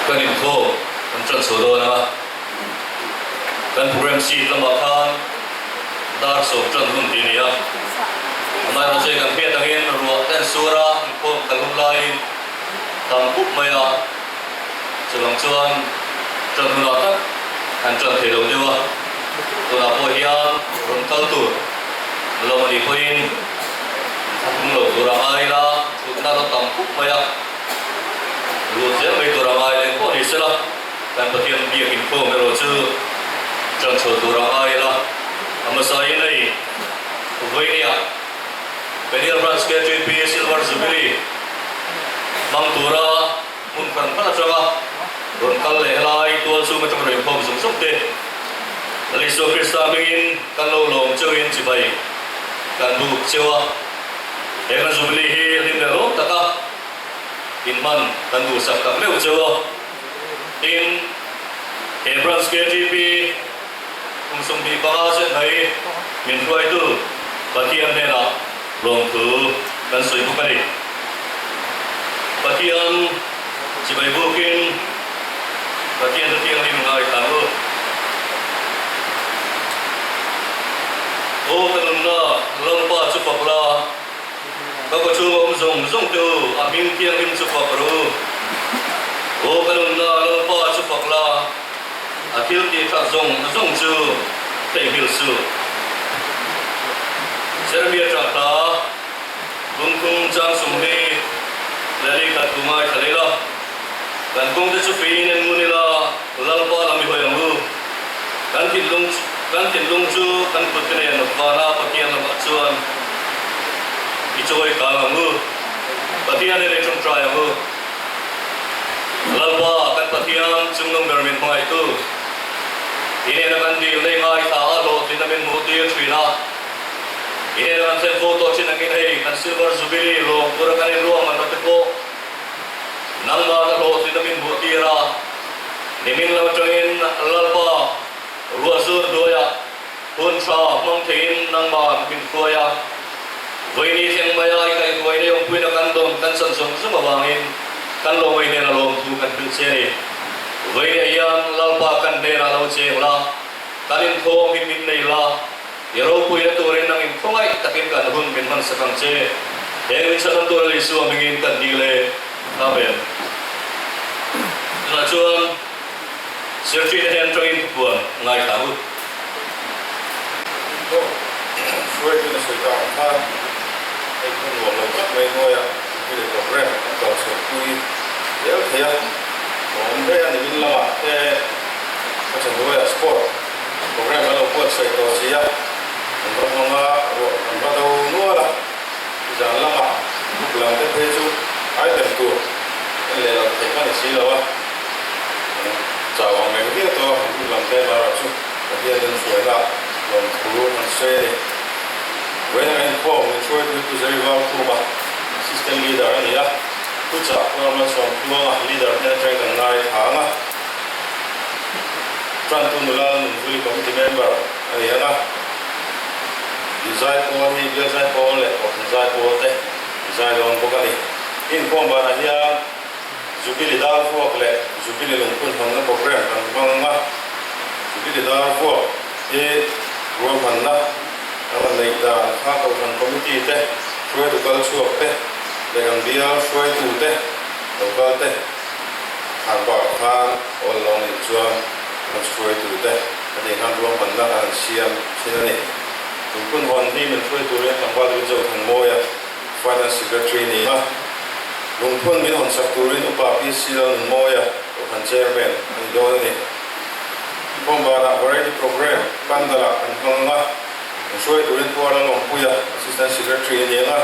Kan inkhawm kan ṭan chho dawn a, kan program sheet lamah khan dar sawm ṭan hun tih a ni a. Amaherawhchu kan hriat angin ruah te an sur a, inkhawm kal hun laiin tam pup mai a, chuvang chuan ṭan hunah tak an ṭan thei lo deuh a, tunah pawh hian rawn kal tur lawm a nih pawhin a tum lo tur a ngai ila, thutna lo tam pup mai a, lut zel mai tur a ngai leh pawh ni sela, kan Pathian biak inkhawm erawh chu ṭan chho tur a ngai ila, a hmasain hei Vawinia Peniel Branch KTP Silver Jubilee hmang tura hmun hran hran atanga rawn kal leh helai tual chhung atanga rawn inkhawm zung zung te Lal Isua Krista hmingin kan lo lawm cheuhin chibai kan buk cheu a. He kan Jubilee hi hlim leh lawm taka inhman kan duhsak tak meuh cheu a. Tin, he Branch KTP Kum 25 zet mai min hruaitu Pathian hnenah lawmthu kan sawi bawk a ni. Pathian chibai bukin Pathian chu thianghlim ngaithla ang u. Aw ka nunna Lalpa chu fak la, ka kawchhung a awm zawng zawng te u, a hming thianghlim chu fak rawh u. Aw ka nunna Lalpa chu fak la, A thil tih that zawng zawng chu theihnghilh suh. Jeremia ṭahta lungphung chang sum hi leh lei khat tu ngaithla leh la, kan kawngte chu feiin en ngun ila, Lalpa lam i hawi ang u. Kan thinlung. Kan thinlung chu kan kutte nen vana Pathian lamah chuan i chawi kang ang u. Pathianin i tawngtai ang u. Lalpa, kan Pathian chungnung ber min hmangaihtu, i nena kan dil nei ngaithla a hlawhtlin a min hmuh tir thin a. I nena kan thlen fo tawh thin angin hei kan Silver Jubilee lawm tura kan inruahmanna te pawh nangmah na hlawhtlin a min hmuh tir a. Nimin lam atangin Lalpa ruah zur hnuaiah hun tha hmang theiin nangmah min hruai a. Vawiini thleng maia i kaihhruai nei awmpuina kan dawn kan chan zawng zawng avangin kan lawmei hnena lawmthu kan hrilh che a ni. Vawiiniah hian Lalpa kan hnenah lo cheng la, kan inkhawm hi min nei la, I ropuina turin nang in khawngaih takin kan hun min hman sak ang che. Heng min chhan tur Isua hmingin kan dil e. Amen. Tunah chuan Serchhina hian tawngin thupuan ngaithla ang u. Aw, hruaitun a sawi tak ang khan hei khaw nuam lo tak mai hnuaiah mipui leh program an kal chhuah pui zel thei a, a awm hle a nimin lamah te a chahnuaiah sport Program an lo buatsaih tawh si a, an va hmang a, ruah an va do nual a, zan lamah book lam te phei chu item tur en leh loh theih ka ni si lo a, an chau ang reng viau tawh a, book lam te erawh chu Pathian in hruaina lawmthu an sawi a ni. Vawiin a inkhawm min hruaitu hi Pu Zeri Valkhuma, Assistant Leader a ni a, Pu Chah Puarmalsawmtluanga, Leader hnen atangin kan ngaithla ang a. Tantu nula Nunvuli Committee member a ni ang a, Zai pawl hi Bial Zai Pawl leh Kohhran Zai Pawl te zai dawn bawk a ni. Inkhawm banah hian Jubilee dar vuak leh Jubilee lungphun hawnna program kan hmang ang a, Jubilee dar vuak hi ruahmanna a rawn neih dan kha Kohhran Committee te, hruaitu kal chhuak te leh kan bial hruaitu te lo kal te, Khan bak khan awl lo nih chuan kan hruaitute a tih khan ruahmanna an han siam thin a ni. Tun hun hawn hi min hruai turin tlangval turin Zothanmawia Finance Secretary ni a, lungphun min hawn sak turin Upa PC Lalnunmawia Kohhran Chairman a ni dawn a ni. Inkhawm banah Variety Programme Pandal-ah kan hmang ang a, min hruai turin Pu Arla Lawmpuia Assistant Secretary a ni ang a,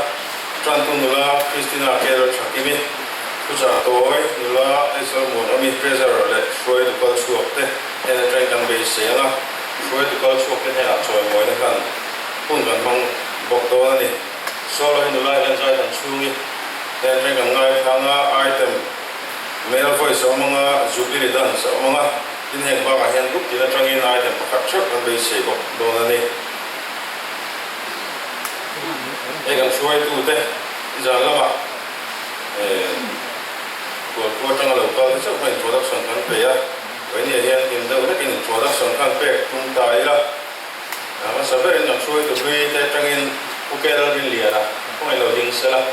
Tantu nula Christina Keller Thakimi, Thuchah tawi nula Aizawl Muanawmi Treasurer leh hruaitu kal chhuak te hnen atangin kan beisei ang a, hruaitu kal chhuak te hnenah chawimawina hlan hun kan hmang bawk dawn a ni. Solo hi nula hian zai dan chhungi hnen atangin kan ngaithlang a, item male voice a awm ang a, jubilee dance a awm ang a, tin heng bakah hian group tin atangin item pakhat theuh kan beisei bawk dawn a ni. Hei kan hruaitute zan lamah Kualkhua atanga lo kal te chauh khan introduction kan pe a, Vawinia hian hlim deuh hlekin introduction khan pek tum ta ila, a hmasa berin kan hruaitu hlui te atangin Pu K Lalrinliana kawngin lo ding sela,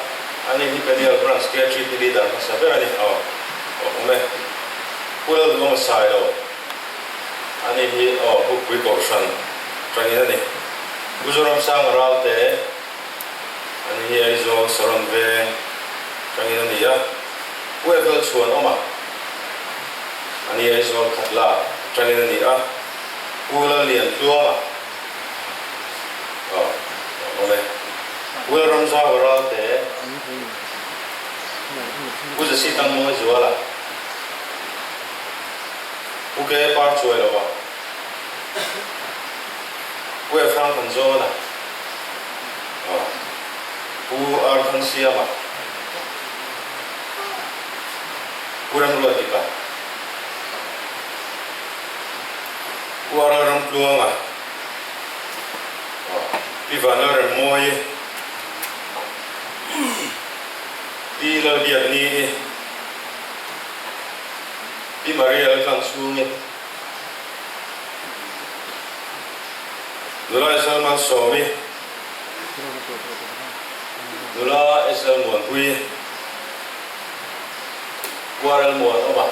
ani hi Peniel Branch KHP Leader hmasa ber a ni, aw awm e, Pu Lalduhawma Sailo, ani hi aw Bukpui Kohhran atangin a ni. Pu Zoramsanga Ralte, Ani hi Aizawl Saron veng tangin a ni a, Pu Evel Chhuanawma, Ani Aizawl Khatla tangin a ni a, Pu Lalliantluanga, Aw, awm e, Pu Lalramzaua Ralte, Pu Zasi Tangmawizuala, Pu Ke Parchuailova, Pu Ephraim Thanzawna, Pu Ar Thansiama, Pu Ramruatika, Pu Ar Lalramtluanga, Pi Vanlalremmawii, Pi Lalbiakni, Pi Maria Laltlangchhungi, Nula Esel Malsawmi, Nula Esel Muanpui, Kuarel Muanawma.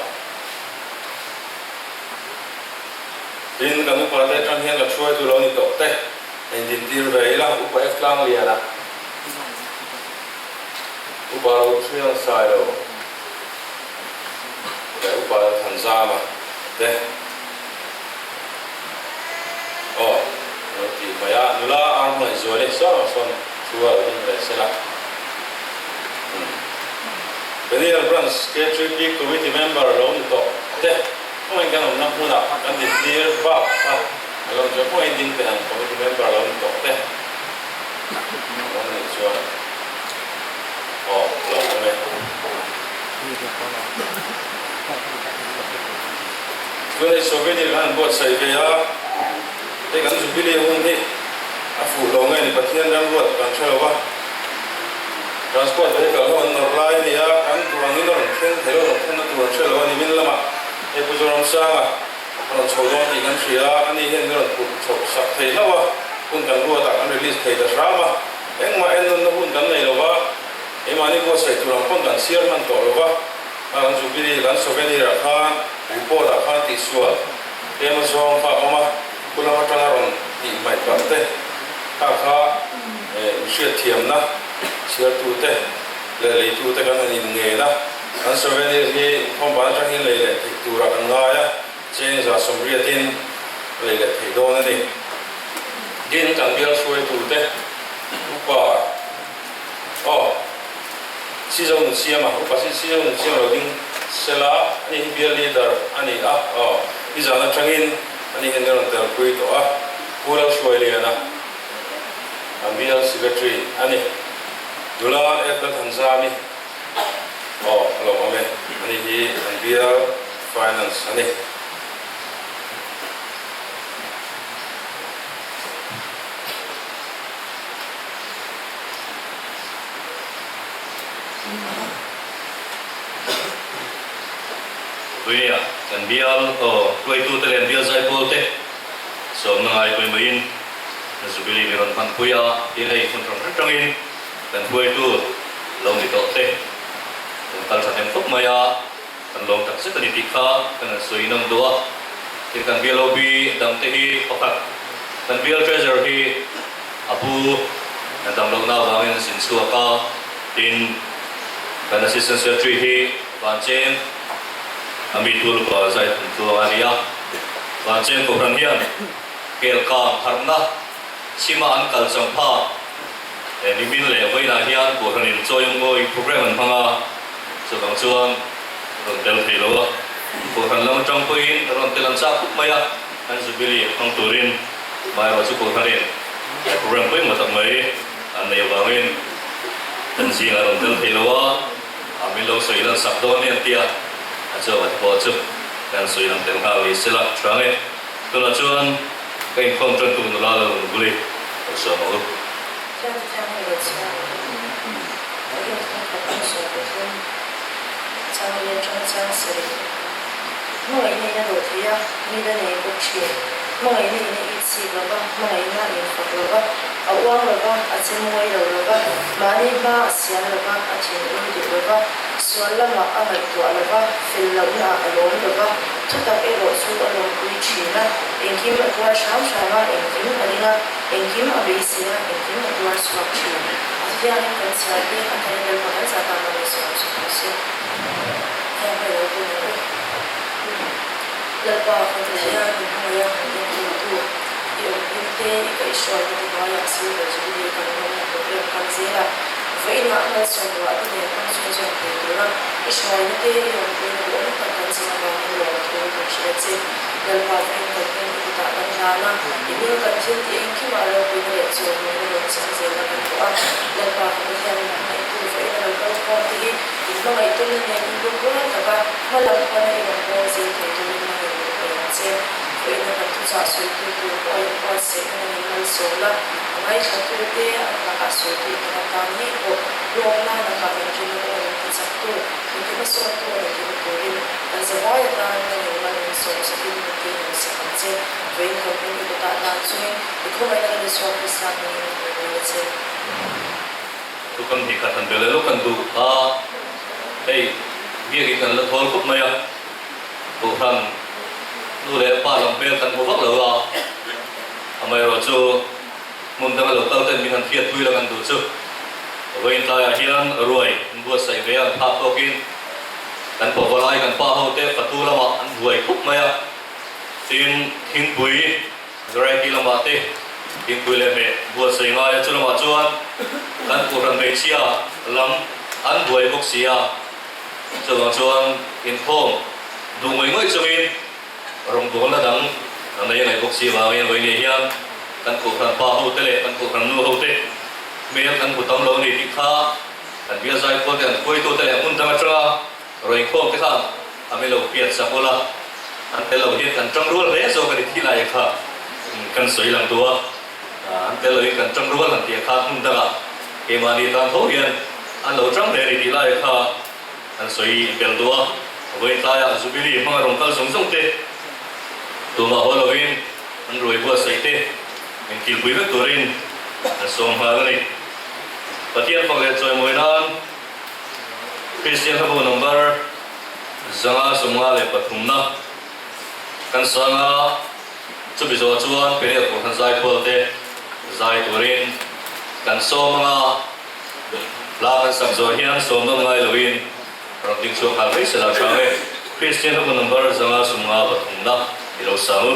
Tin, kan upa te atang hian kan hruaitu lo ni tawh te a indintir ve ila, Upa F Tlangliana, Upa Rothriang Sailo leh Upa Thanzama te. Aw. Lalthanzuali saw sawn thu a lo ding ve sela. Peniel Branch K3P Committee member lo ni tawh te kawngin kan awmna hmunah kan dintir bak kha a lo chuan kawngin ding teh ang committee member lo ni tawh te lo nih chuan aw lo awm e. Chuan hei souvenir kan han buatsaih ve a, hei kan Jubilee hun hi a fuh lo nge ni Pathian remruat kan hre lo va, transport vehicle ho an nawrh lai a ni a, kan duh angin a rawn thleng thei lo, rawn thlenna tur an hre lo a ni. Min lamah hei Pu Zoramsanga a rawn chho dawn tih kan hria a, ani hian min rawn phurh chhoh sak thei hlauh a, hun kan ruatah kan release thei ta hram a, engmah ennawnna hun kan nei lo va. Keimahni buatsaih tur ang pawn kan chhiar hman tawh lo va, kha kan Jubilee kan souvenir ah khan report ah khan tihsual tlem a zawng kha a awm a, khu lam atanga rawn tih hmaih palh te kha kha inhriatthiamna chhiartute leh leitute kan han inngen a, kan souvenir hi inkhawm ban atang hian lei leh theih turah kan ngai a, cheng 180in lei leh theih dawn a ni. Din kan bial hruaitute upa. Aw, Sizo nun siam a, upa si Sizo nun siam lo ding sela, ani hi bial leader a ni a, aw, nizan atangin ani hian min rawn telpui tawh a, Pu Lalhruailiana, an bial secretary a ni, nula Ethel Thanzami, aw, a lo awm e, ani hi an bial finance a ni. Puia kan bial aw hruaitute leh an bial zaipawl te sawmna ngai pawimawhin Jubilee mi rawn hmanpui a, tin hei hun hrang hrang tangin kan hruaitu lo ni tawh te kan kal thahnem khawp mai a, kan lawm tak zet a ni tih kha kan han sawi nawm duh a, tin kan bial OB dang te hi pakhat kan bial treasurer hi A pu na dam lohna avangin a zin chhuak a, tin kan Assistant Secretary hi Vancheng a mi tulpa zai thum tluang a ni a. Vancheng Kohhran hian kelkang harhna chhima an kal champha he nimin leh vawiinah hian Kohhranin chawiawmgawi programme an hmang a, chuvang chuan rawn tel thei lo a. Kohhran lam atang pawhin rawn tel an chak khawp mai a, an Jubilee hmang turin. Amaherawh chu Kohhranin program pawimawh tak mai an neih avangin kan zingah rawn tel thei lo a, a min lo sawi lan sak dawn nia an ti a, a chuak a ti pawh chu kan sawi lang tel nghal ni sela tha nge. Tunah chuan ka inkhawm tantu nula lo rawn bul i lo sawm ang u. Thiam thiam hi lo chhiar ang u. Rin thum khat ang 13 chang lian tang chang sarih. Hmangaihna in a dawh thei a, mi la nei bawk thin. Hmangaihna in a it chik lo va, hmangaihna a infak lo va, a uang lo va, a che mawi lo lo va, mahni hma a sial lo va, a thinur duh lo va, sual lamah a ngaihtuah lo va, fel lohnaah a lawm lo va, thutak erawh chu a lawmpui thin a, engkim a tuar hram hram a, engkim a ring a, engkim a beisei a, engkim a tuar chhuak thin. A thiangin kan chhiar te a thei ber pakhat zat a mahni sawi chu kan hre. Heng hi a lo pawimawh u. Lalpa kan Pathian min hmangaih a, min enkawl tu, i awmpui te, i kaihhruaina te hnuaiah Silver Jubilee kan hmanna program kal zel a, vawiinah malsawm ruah te nen hmang chhun zawm thei tura i hruaina te, i awmpuina duhawm tak kan chin avangin lawmthu kan hrilh a che. Lalpa vawiin kan hming i kutah kan hlan a, i hming kan thil tih engkimah ropuina leh chawimawina rawn chang zelna kan duh a. Lalpa kan Pathian min hmangaihtu vawiin a lo kal khawm te hi in hmangaih tumna nen in lung rual taka hma lam pana i rawn bawl zel thei turin nangin min pe ang che. Vawiina kan thuchah sawitu tur pawh a inbuatsaihna nangin malsawm la, a ngaithlatute an lakah sawitu tur atan ngei pawh hlawkna lakah min rinna pawh min tichaktu, min tihmasawntu a ni thei turin kan zavai atan nangin mal min sawm sakin min ti hnem sak ang che. Vawiin kan hming i kutah hlan chungin i khawngaihna la ni chhuak Krista hmingin min rel a che. Thu kan hnih khat han bel elo kan duh a, hei biakin kan la thawl khawp mai a, Kohhran nu leh pa lam hmel kan hmu vak lo a, amaherawh chu hmun danga lo kal ten min han hriatpui lang an duh chu vawiin tlaiah hian ruai an buatsaih ve a, an phak tawkin kan pavalai kan pa ho te fatu lamah an buai khawp mai a, tin thingpui variety lamah te. Thingpui leh hmeh buatsaih ngai a, chulamah chuan kan Kohhran hmeichhia lam an buai bawk si a, chuvang chuan inkhawm duh ngawih ngawih chungin rawngbawlna dang a nei ngaih bawk si vangin vawiin hian kan Kohhran pa hote leh kan Kohhran nu hote hmel kan hmu tam lo a ni tih kha kan bial zaipawl te, kan hruaitute leh hmun dang atanga rawn inkhawm te khan a min lo piat sak ula, an tel lo hian kan tang rual hle zawk a ni tih lai kha kan sawi lang duh a, an tel loin kan tang rual han tih kha hmun dangah keimahni tan tho hian an lo tang hle a ni tih lai kha kan sawi bel duh a, vawiin tlaiah Jubilee hmanga rawn kal zawng zawng te tumah haw loin an ruai buatsaih te min kilpui vek turin an sawm nghal a ni. Pathian fak leh chawimawi nan Kristian hlabu number 553 na kan sang a, chumi zawh chuan Peniel Kohhran Zaipawl te zai turin kan sawm ang a, hla kan sak zawh hian sawm nawm ngai loin rawn ding chhuak nghal mai sela tha nge Kristian hlabu number 553 na i lo sang u.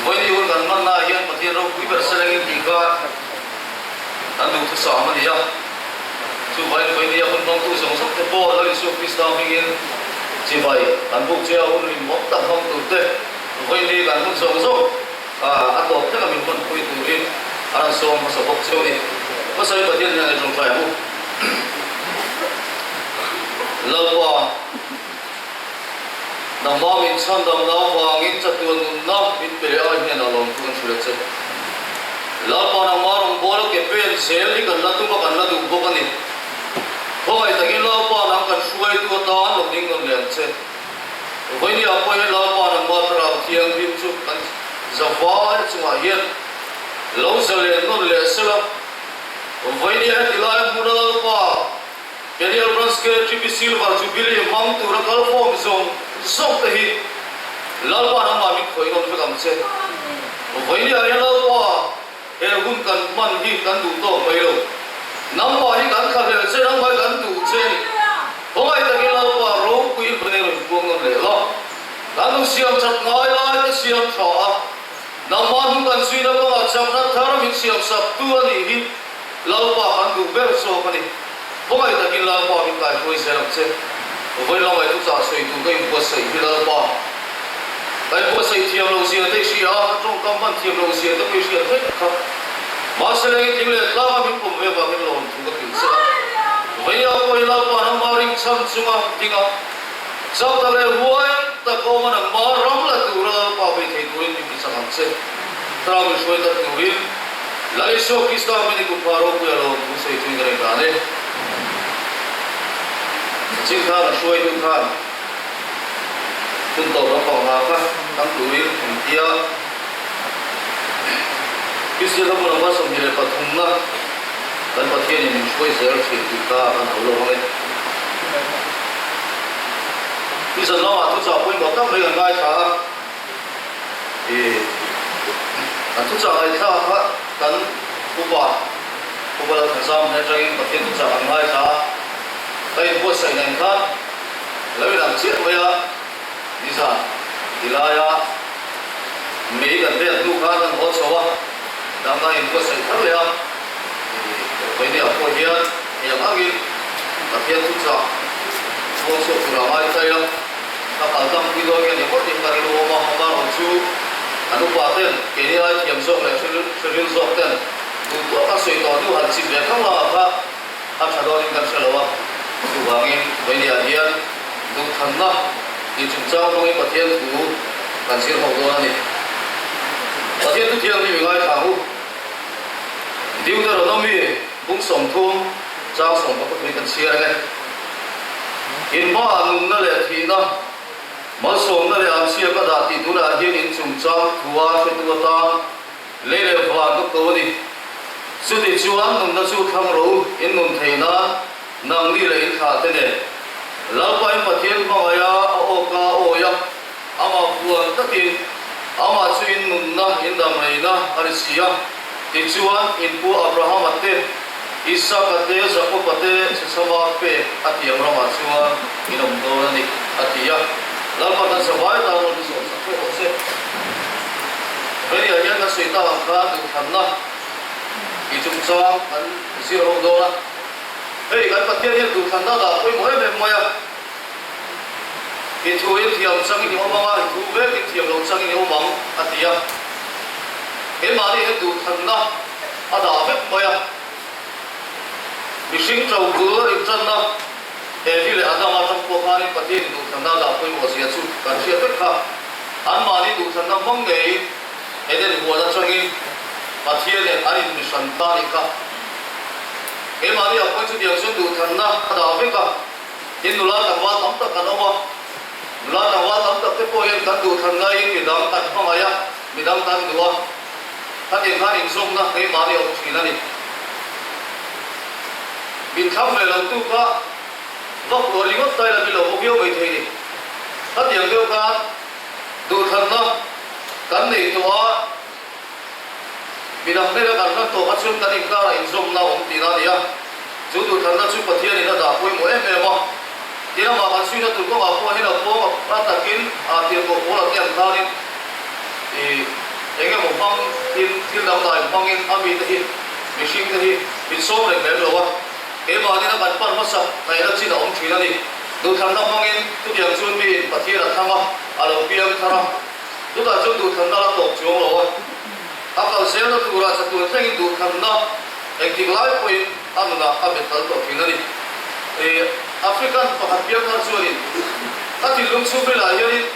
Vawiin hun kan hmannaah hian Pathian ropui ber selengin tih kha kan duhthusam a ni a. Chuvangin vawiin hun hmangtu zawng zawng te pawh Lal Isua Krista hmingin chibai kan buk che a, hun rinmawm tak hmang tur te vawiin kan hun zawng zawng a tawp thleng a min hmanpui turin a rawn sawm hmasa bawk cheu a ni. Hmasawi Pathian hian i tawngtai ang u. Lalpa, nangmah min chhandamna avangin chatuan nunna min pe leh ai hnenah lawmthu kan hrilh a che. Lalpa nangmah rawngbawla ke pen zel hi kan la tum a, kan la duh bawk a ni. Khawngaih takin Lalpa nang kan hruaitu atan lo ding nawn leh ang che. Vawinia pawh hian Lalpa nangmah thlarau thianghlim chu kan zavai chungah hian lo zalen nawn leh sela, Vawinia heti lai hmuna Lalpa Daniel Branch KTP Silver Jubilee hmang tura kalkhawm zawng zawng te hi Lalpa nangmah min khawih nawn vek ang che. Vawinia hian Lalpa he hun kan hman hi kan duh tawk mai lo. Nangmah hi kan thlahlel Kan nun siam that ngai lai te siam tha a, nangmah hnung kan zuina kawngah chakna thar min siam sak tu a nih hi Lalpa kan duh ber zawk a ni. Khawngaih takin Lalpa min kaihruai zel ang che. Vawi lamai thu chah sawi tur ka inbuatsaih hi Lalpa. Ka inbuatsaih thiam lo zia te i hria a, ka tawngkam hman thiam lo zia te pawh i hriat vek kha. Mahse leng i tling leh tlanga min pawm ve vangin lawm thu ka hrilh che a. Vawiah pawh hi Lalpa nangmah ringchhan chunga ding a, chakna leh huai tak awm a nangmah ram la tura Lalpa bei thei turin min tichak ang che. Thlarau min hruai tak turin Lal Isua Krista min i kutphah ropui a lawm thu sawi thui ka nei dan e. Ching khan a hruaitu khan hun tawp lampang hna kha thlang turin an ti a. Kristian hmun anga 23 na kan Pathianin min hruai zel thin tih kha kan ho lo ang e. Nizan lamah thuchah pawimawh tak mai kan ngaithla a. I an thuchah ngaithla kha kan upa upa lo thanzam hnen atangin Pathian thuchah kan ngaithla a, ka inbuatsaih nen khan lo inang chiah mai a, nizan tilaia mei kan vel hnu khan kan haw chho a, dang kan inbuatsaih thar leh a, i Vawinia pawh hian hei ang angin Pathian thuchah puang chhuak tura ngaithla ila. Ka kal tlang pui dawn nge ni ngawt in ka rilru awm a, amarawh chu an upa ten keini ai thiam zawk leh hreril zawk ten duh tawk a sawi tawh hnu han chip ve khang lama kha a tha dawn in kan hre lo a, chuvangin Vailiah hian duhthanna tih chungchang hmangin Pathian thu kan zir ho dawn a ni. Pathian thu thianghlim i ngaithla ang u. Deuteronomy bung 30 chang 14 hi kan chhiar ang e. Inhmaah nunna leh thihna, malsawmna leh anchhia ka dah tih tunah hian in chungchang thua hretu atan lei leh van ka ko a ni. Chuti chuan nunna chu thlang rawh u, in nun thei nan nangni leh in thlah te nen. Lalpa in Pathian hmangaiha a awka a awi a, amah vuan takin amah chu in nunna in damreina a ni si a. Tichuan, in pu Abrahama te, Isaka te, Jakoba te chhechhama pek a tiam ramah chuan in awm dawn a ni, a ti a. Lalpa kan zavai tan rawn zawh chak theuh rawh se. Veiah hian kan sawi tak ang khan duhthlanna tih chungchang kan zir ho dawn a. Hei kan Pathian hian duhthlanna dah pawimawh em em mai a. I thu in thiam changin i awm ang a, i thu vek in thiam lo changin i awm ang, a ti a. Keimahni hian duhthlanna a dah vek mai a. Mihring to bul a intanna Evi leh Adama atang pawh khanin Pathianin duhthlanna a dah pawimawh zia chu kan hriat vek kha. Anmahni duhthlanna hmang ngeiin Eden huan atangin Pathianin an inmihran ta a nih kha. Keimahni ah pawhin chutiang chuan duhthlanna a dah vek a. Tin, nula tlangval tam tak kan awm a, nula tlangval tam tak te pawh hian kan duhthlan ngaiin midang kan hmangaih a, midang kan duh a, khatiang khan inzawmna keimahni a awm thin a ni. Min thlang ve lo tu kha vak ruah ringawt ta ila min lo haw viau mai thei ni. Khatiang deuh khan duhthlanna kan nei tawh a, Midang hnena kan hlan tawh kha chuan kan inkarah inzawmna a awm tihna a ni a. Chu duhthlanna chu Pathianin a dah pawimawh em em a. Tin, amah kan suihna tur kawngah pawh hian a pawng a takin a tirhkoh pawl a te ang khanin i eng emaw hmang in thil dangdai hmangin a mite hi mihringte hi min sawm reng lem lo a. Keimahnin a kan pan hmasak ngaihna chin a awm thin a ni. Duhthlanna hmangin chutiang chuan miin Pathian a thlang a, a lo piang thar a. Chutah chuan duhthlanna la tawp chuang lo a, a kal zelna turah chatuan thlengin duhthlanna engtik lai pawhin a nunah a bet kal tawh thin a ni. I African pakhat piang thar chuanin ka thinlung chhungrilah hianin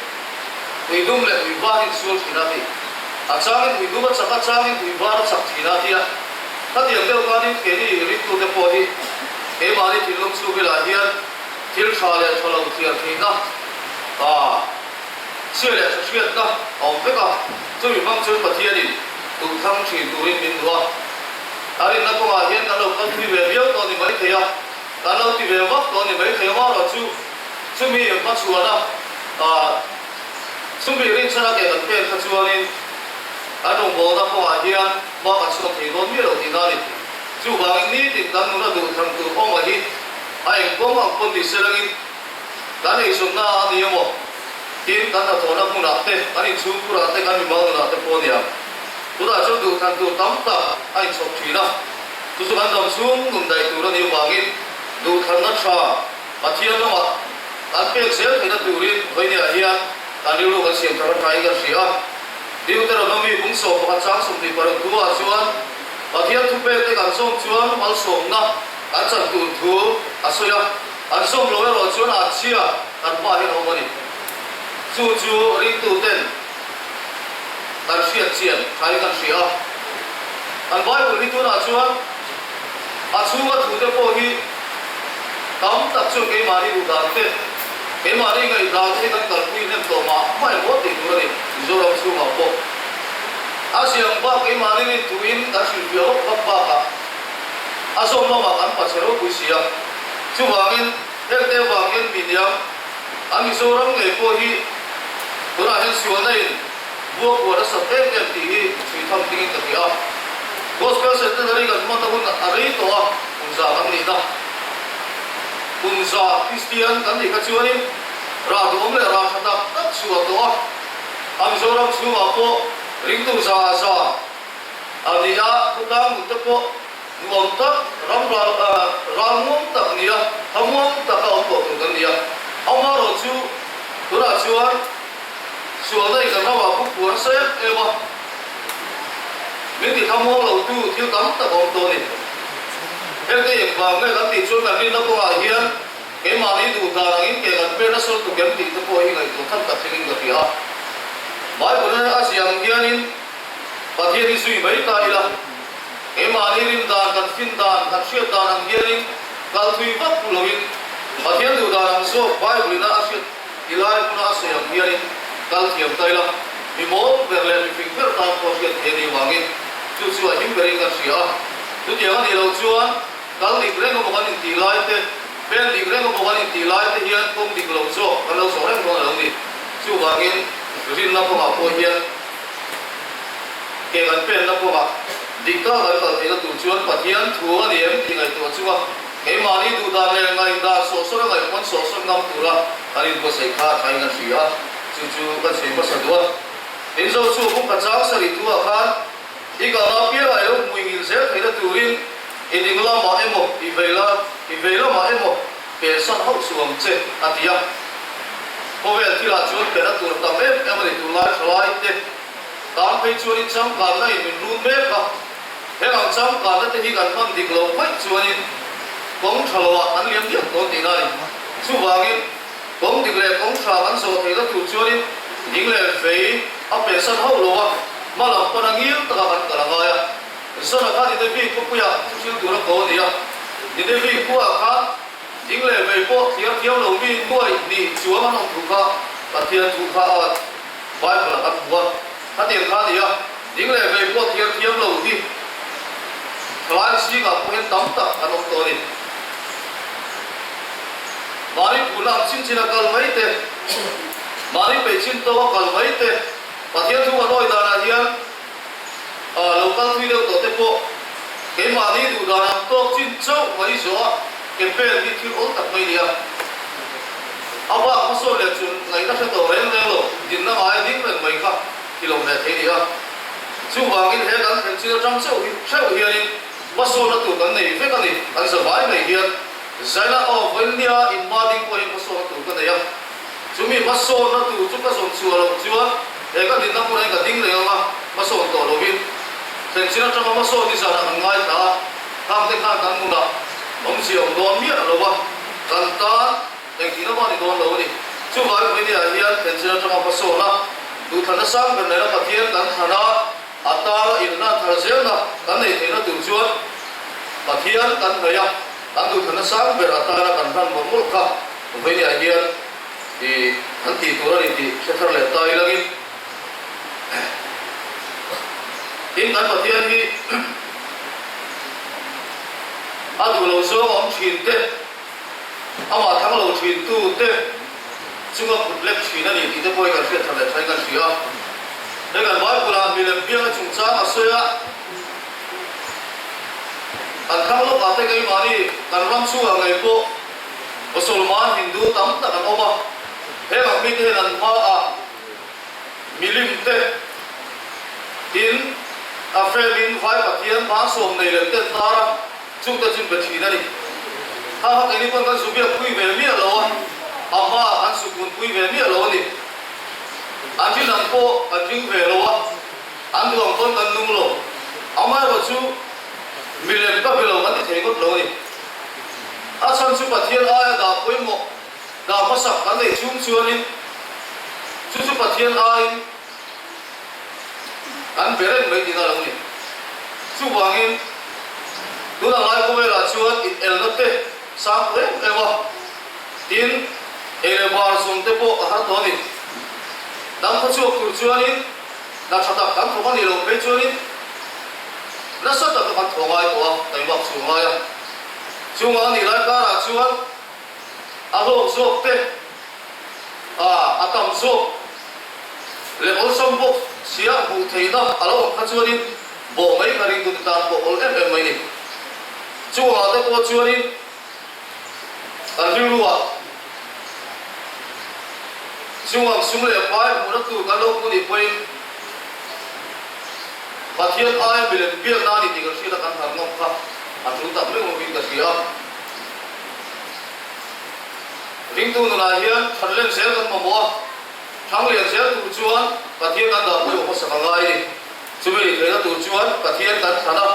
ui dum leh ui var insual thin a ti. A changin ui dum a chak a, changin ui var a chak thin a ti a. Khatiang deuh khanin keini ringtute pawh hi keimahni thinlung chhungrilah hian thil tha leh tha lo thiar theihna a Chhia leh tha hriatna a awm vek a, chumi hmang chuan Pathianin duhthlang thin turin min duh a. A rinna kawngah hian kan lo kal thui ve viau tawh ni mai thei a, kan lo ti ve vak tawh ni mai thei a, marawh chu chumi hmachhuana chumi rinchhana ke kan pen kha chuanin kan rawngbawlna kawngah hian hma kan chhuak thei dawn miah lo tihna a ni. Chuvangin nitin kan nuna duhthlang tur awm a hi a engkawng ang pawn ni se langin, Kan eizawnna a ni emaw? Tin, kan hnathawhna hmunah te, kan inchhungkhurah te, kan mimal nunah te pawh a nia. Tunah chuan duhthlan tur tam tak a inchhawp thin a, chu chu kan dam chhung nun daih tur a nih avangin duhthlanna tha Pathian lamah kan pek zel theihna turin vawinia hian kan rilru kan siam thar atangin kan hria a. Deuteronomy bung 11 chang 26 thuah chuan Pathian thupekte kan zawm chuan malsawmna kan chan tur thu a sawi a, an zawm lo erawh chuan an chhia kan hmaah hian a awm a ni. Chu chu ringtuten kan hriat chian thain kan hria a. Kan Bible hi tunah chuan a chhunga thute pawh hi tam tak chuan keimahni duhdan te, keimahni ngaihdan te hi kan kalpui hnem tawh mah mah emaw tih tur a ni Mizoram chhungah pawh. A ziang bak keimahni rintuin kan hrilhfiah vak vak bakah a zawm lamah kan pachhe ropui si a. Chuvangin hengte avang hian mi niang a Mizoram ngei pawh hi tunah hian sualna in Buak huan a sat em em tih hi chhui tham dingin ka ti a. Gospel Centenary kan hman na hun a rei tawh a, kum za kan nihna. Kum za Kristian kan nih kha chuanin rah duhawm leh rah tha tak tak chhuah tawh a. A Mizoram chhungah pawh ringtu za a za a ni a, khawtlang nun te pawh nuam tak, ram ral ral muang tak ni a, thlamuang taka awm tawh tur kan ni a. Amaherawhchu tunah chuan Sualna in kan ramah buk puan sa em em a, min ti thlamuang lo tu thil tam tak a awm tawh a ni. Hengte engvang nge kan tih chuan kan rinna kawngah hian keimahni duh dan angin ke kan hmel a sawl tuk em tih te pawh hi ngaihtuah than tak thlengin ka hria a. Bible a ziah ang hianin Pathian hi zui mai ta ila, keimahni rin dan, kan fin dan, kan hriat dan ang hianin kal thui vak loin Pathian duh dan ang zawk Bible ina a hriat Ti lai hmuna a sawi ang hianin kal thiam ta ila, mi mawl ber leh mi fing ber tan pawh hriat thei a nih vangin chu chu a him berin kan hria a. Chutiang a nih loh chuan kal dik reng emaw kan intih lai te, pen dik reng emaw kan intih lai te hian kawng dik lo zawk kan lo zawh reng dawn a lo ni. Chuvangin rinna kawngah pawh hian ke kan penna kawngah dik taka kan kal theihna tur chuan Pathian thu a ni em tih ngaihtuah chunga Keimahni duhdan leh ngaihdan sawhsawn a ngaihpawn sawhsawn ngam tura kan inbuatsaih kha a thain a hria a, chu chu kan sawi hmasa duh a. Tin zo chu buk ka chang sarih thuah khan i kalna apiangah i lo hmui ngil zel theihna turin i ding lamah emaw i vei la i vei lamah emaw pensan hauh suh ang che a ti a. Khawvel thilah chuan pena tur tam em em a ni tunlai thalai te tan phei chuan in changkanna in min run mek a. Heng ang changkanna te hi kan hman dik loh vaih chuanin kawng tha loah kan liam diak dawn tihna a ni. Chuvangin kawng dik leh kawng tha kan zawh theihna tur chuanin ding leh vei a pensan hauh lo a, hma lam pana ngil taka kan kal a ngai a. Zana kha Ninevi khawpuiah thu hril tur a ko a ni a. Ninevi khuaah khan ding leh vei pawh thiam thiam lo mi nuai hnih chuang an awm thu kha Pathian thu kha a Bible-ah kan hmu a. Khatiang kha a ni a, ding leh vei pawh thiam thiam lo hi thalai zingah pawh hian tam tak an awm tawh a ni. Mahni phurna ang chin chin a kal mai te, mahni peih chin tawk a kal mai te, Pathian thu kan awi danah hian lo kal thui deuh tawh te pawh keimahni duh dan ang tawk chin chauh mai zawh a ke pen hi thil awl tak mai a ni a. A bak hmasawn leh chu ngaihna hre tawh reng reng lo, dinna ngai ding reng mai kha ti lo leh thei a ni a. Chuvangin he kan thlen chin atang chauh hi hreuh hianin hmasawnna tur kan nei vek a ni. Kan za vai mai hian Zaina aw vawinia inhma ding pawhin hmasawnna tur ka nei a. Chumi hmasawnna tur chu ka zawn chhuah loh chuan he ka dinna hmunah hian ka ding reng ang a, hmasawn tawh lovin thlen chin atanga hmasawn ni zanah kan ngaithla a, khangte khan kan nunah awmzia awm dawn miah lo a, kan tan Engtin a ni dawn lo a ni. Chuvai Vawinia hian thlenchhin atanga hmasawn a, duhthlanna sang ber nena Pathian kan thlan a, a tara inhlan thar zelna kan nei theihna tur chuan Pathian kan hnaih a, kan duhthlanna sang ber a tara kan hlan mawlh mawlh kha Vawinia hian i kan tih tur a ni tih hre thar leh ta ilangin tin kan Pathian hi a duh lo zawng a awm thin te, Amah thang lo thin tu te chunga kut lek thin a ni tih te pawh hi kan hriat that leh thain kan hria a. He kan Bible ah milem biakna chungchang a sawi a, kan thlang lawk ah te keimahni kan ram chhungah ngei pawh Mosolman Hindu tam tak an awm a. Heng ang mite hian an hmaah milim te, tin, a frame-in vai pathian hmansawm nei lem te an tar a, chungte chu be thin a ni. Kha kha keini pawn kan zu biak pui ve miah lo a, a hmaah kan su kun pui ve miah lo a ni. An rin ang pawh kan ring ve lo a, an duh ang pawn kan nung lo. Amaherawh chu milem ka be lo kan ti thei ngawt lo a ni. A chhan chu Pathian aia dah pawimawh dah hmasak kan neih chhung chuanin chu chu Pathian aiin kan be reng mai tihna a lo ni. Chuvangin tuna ngai khawvelah chuan inelna te sang em em a, tin ei leh bar zawng te pawh a har tawh a ni. Dang khawchhuak tur chuanin hna tha tak kan thawk a nih loh phei chuanin nasa taka kan thaw ngai tawh a, taimak chu a ngai a. Chungah a nih lai karah chuan a hlawk zawk te, a a tam zawk leh awlsam bawk sia hmuh theihna a lo awm kha chuanin bawh mai ka ringtu te tan pawh awl em em mai ni. Chungah te pawh chuanin kan rilruah chungang sum leh pai hmuhna tur kan lo hmu nih pawhin Pathian aia milem biakna a ni tih kan hriat a kan harh ngam kha a tul tak meuh meuhin ka hria a. Ringtu nunah hian thanlen zel kan mamawh a, thanglian zel tur chuan Pathian kan dah pawimawh hmasak a ngai a ni. Chumi nih theihna tur chuan Pathian kan thlan a,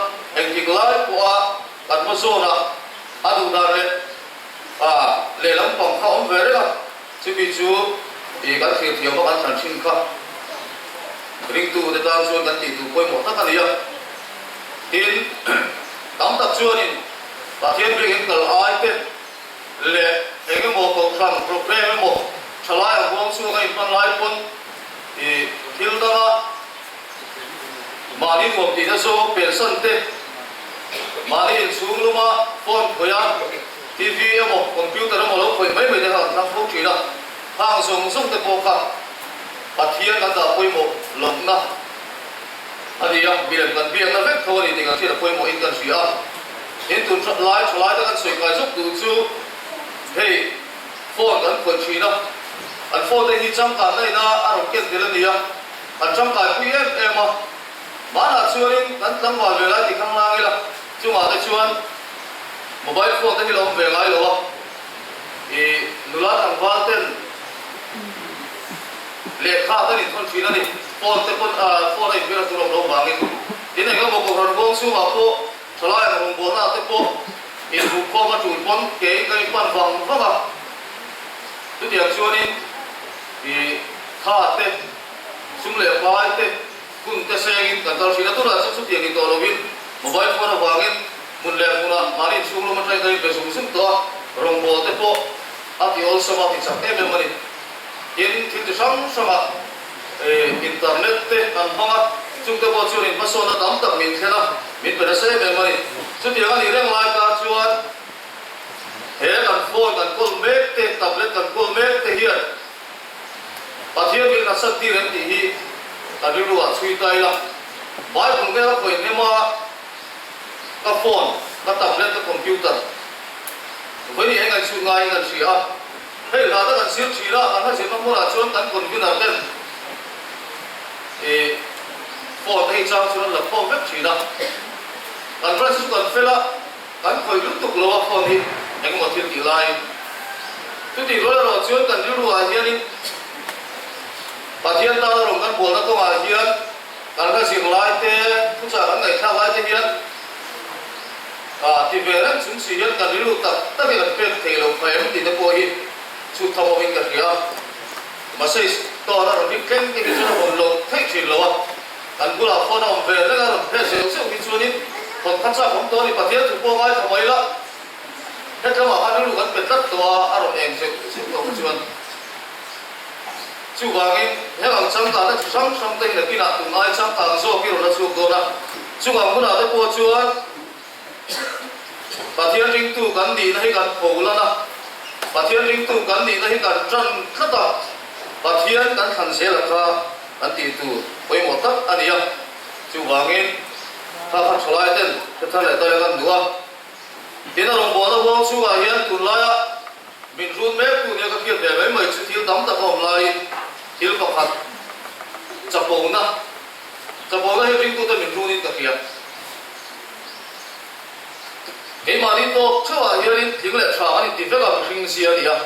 engtik lai pawha kan hma zawnah a duh dan leh a lehlam pang kha awm ve reng a, chumi chu ih kan thlir thiam a kan thlan thin kha ringtu te tan chuan kan tih tur pawimawh tak a ni a. Tin, tam tak chuanin Pathian biakin kal ai te leh eng emaw kohhran program emaw thalai ang huang chhuak a inhman lai pawn ih thil danga mahni nuam tihna zawng pensan te, mahni inchhung luma phone khawih a, TV emaw computer emaw lo khawih mai mai te kha kan thlang fo thin a, khang zawng zawng te pawh kha Pathian kan dah pawimawh lohna a ni a, milem kan biakna vek tho a ni tih kan hriat a pawimawhin kan hria a. In tun that lai tha lai te kan sawi kai zawk tur chu hei phone kan khawih thin a, an phone te hi changkanna ina a rawn ken tel a ni a, kan tangkai pui em em a, hmanah chuanin kan tlangval ve lai tih khang lang ila chungah te chuan mobile phone te hi la awm ve ngai lo a, ih nula tlangval ten lehkha kan inthawn thin a ni, phone te pawn phone a inbiak na tur a awm loh vangin tin eng emaw kohhran kawng chhungah pawh Thalai ang rawngbawlna te pawh inhmuhkhawm a tul pawn keiin kan inpan vang vang a, chutiang chuanin ih tha te, sum leh pai te, hun te sengin kan kal thin a, tunah chuan chutiang ni tawh lovin mobile phone avangin hmun leh hmunah mahni inchhung lam atangin kan inbe zung zung tawh a, rawngbâwl te pawh a ti awlsam a, ti chak em em a ni. Tin, thil ti hrang hrangah Internet te kan hmang a, chungte pawh chuan inhmasawnna tam tak min thlen a, min pe nasa em em a ni. Chutiang a nih reng lai kar chuan he kan phone kan kawl mek te, tablet kan kawl mek te hian Pathian min nasat tir em tih hi kan rilru ah chhui ta ila. Bible vel a khawih hnem a, ka phone, ka tablet, ka computer vawiin eng an chhut ngaiin an hria a. Hei hla te kan zir thin a, kan hla zirna hmunah chuan kan convener ten ih phone te hi chang chuan an la khawm vek thin a. Kan branch chu kan fel a, kan khawih lutuk lo a phone hi engemaw thil tih laiin. Chutih rual erawh chuan kan rilru ah hianin Pathian tana rawn kan bualna kawngah hian kan hla zir lai te, thuchah kan ngaihthlak lai te hian Ah, ti ve reng chung si hian kan rilru tak tak hi kan pek thei lo kha em tih te pawh hi chhut tham awmin ka hria a. Mahse store a rawn rik thleng te hi chuan a hawn loh theih thin lo a, kan bulah phone a awm ve reng a rawn phe zeuh zeuh hi chuanin hawn kha chak awm tawh a ni. Pathian thu pawh ngaithla mai la, hetlamah khan rilru kan pe tlat tawh a, a rawn eng zeuh zeuh tawh kha chuan. Chuvangin heng ang changkanna chi hrang hrang te hi nakinah tun ai changkang zawk hi rawn la chhuak dawn a. Chungang hunah te pawh chuan Pathian ringtu kan nihna hi kan pho lan a, Pathian ringtu kan nihna hi kan tan tlat a, Pathian kan thlan zel a kha kan tih tur pawimawh tak a ni a. Chuvangin kha kha thalai ten hre thar leh ta ila kan duh a. Tin a rawngbawlna huang chhungah hian tunlaia. Min run mek tu nia ka hriat ve mai mai chu thil tam tak a awm laiin thil pakhat chapona, chapona hi ringtute min runin ka hria. Keimahni tawk theuhah hianin thing leh tha an inti vek a, mihring zia a ni a.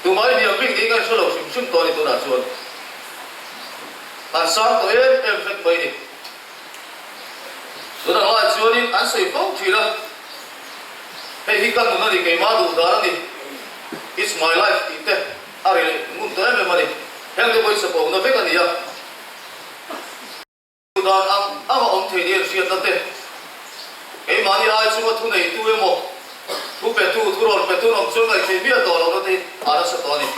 Tumah hi hniam bik niin kan hre lo hrim hrim tawh a ni tunah chuan. Kan sang tawh em em vek mai a ni. Tunah lai chuanin an sawi fo thin a, hei hi ka nun a ni, keimah duh dan a ni, it's my life tih te a ri ngun tawh em em a ni. Heng te pawh hi chapona vek a ni a. Duh dan ang ang a awm thei nia inhriatna te, keimahni ai chunga thu neitu emaw, thu petu, thu rawn petu an awm chuan ngaihtheih miah tawh lohna te hi a nasa tawh a ni.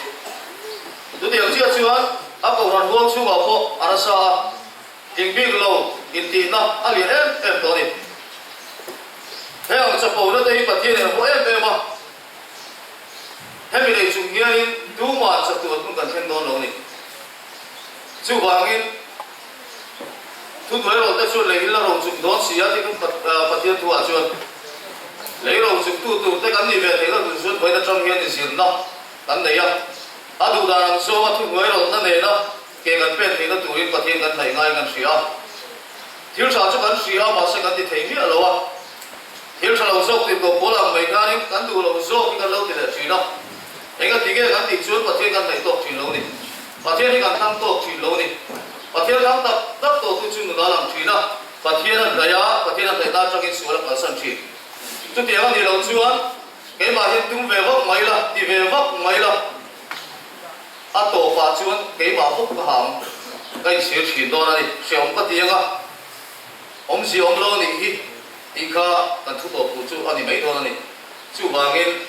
Chutiang chiah chuan a kohhran huang chhungah pawh a nasa a. Tling bik lo intihna a lian em em tawh a ni. He ang chapona te hi Pathian in a hmu em em a, hemi nei chung hianin tumah chatuan hun kan thleng dawn lo a ni. Chuvangin thuhnuai ro te chuan lei hi la ro chung dawn si a ti kan Pathian thuah chuan lei ro chung tu tur te kan nih ve theih loh tur chuan vawiin atang hian inzirna kan nei a, a duhdan ang zawnga thuhnuai rawlhna nena Ke kan pen theihna turin Pathian kan hnaih ngai kan hria a. Thil tha chu kan hria a, mahse kan ti thei miah lo a. Thil tha lo zawk tih tawh pawl ang mai khanin kan duh lo zawk hi kan lo ti leh thin a. Enga ti nge kan tih chuan Pathian kan hnaih tawk thin lo ni. Pathian hi kan thlang tawk thin lo ni. Pathian thlang tak tak tawhtu chu nun a lang thin a, Pathian a hnaih a, Pathian a hnaihna atangin sual a kalsan thin. Chutiang a nih loh chuan keimah hian tum ve vak mai la, ti ve vak mai la. A tawpah chuan keimah bawk ka hang ka inchhir thin dawn a ni. Hreawm ka ti anga awmzia awm lo a nih hi tih kha kan thu tawp tur chu a ni mai dawn a ni. Chuvangin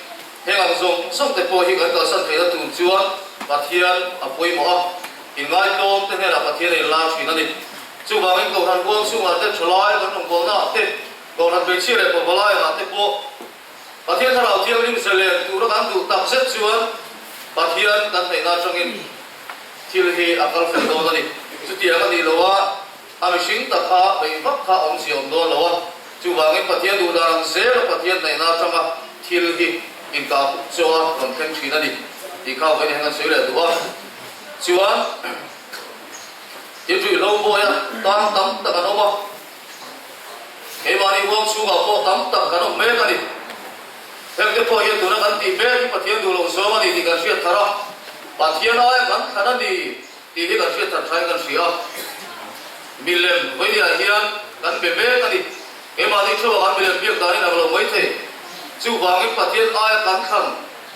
heng ang zawng zawng te pawh hi kan kalsan theihna tur chuan Pathian a pawimawh a, inngaitlawm te hnenah Pathian a inlar thin a ni. Chuvangin Kohhran huang chhungah te, thalai kan rawngbawlnaah te, Kohhran hmeichhia leh pawlawlaiah te pawh, Pathian Thlarau Thianghlim zalen tura kan duh tak zet chuan Pathian kan hnaihna atangin thil hi a kal fel dawn a ni. Chutiang a nih loh a, a mihring tak kha beih vak kha awmzia awm dawn lo a. Chuvangin Pathian duh dan ang zela Pathian hnaihna atanga thil hi inkah chaw a rawn thleng thin a ni tih kha vawiin hian kan sawi leh duh a. Chuan thil ruihhlo mawia tan tam tak an awm a. Keimahni huang chhungah pawh tam tak kan awm mek a ni. Hengte pawh hian tuna kan tih mek hi Pathian duh loh zawng a ni tih kan hriat thar a, Pathian aia kan thlan a ni tih hi kan hriat thar thain kan hria a. Milem vawiah hian kan be mek a ni. Keimahni theuhah kan milem biak danin ang lo mai thei. Chuvangin Pathian aia kan thlan,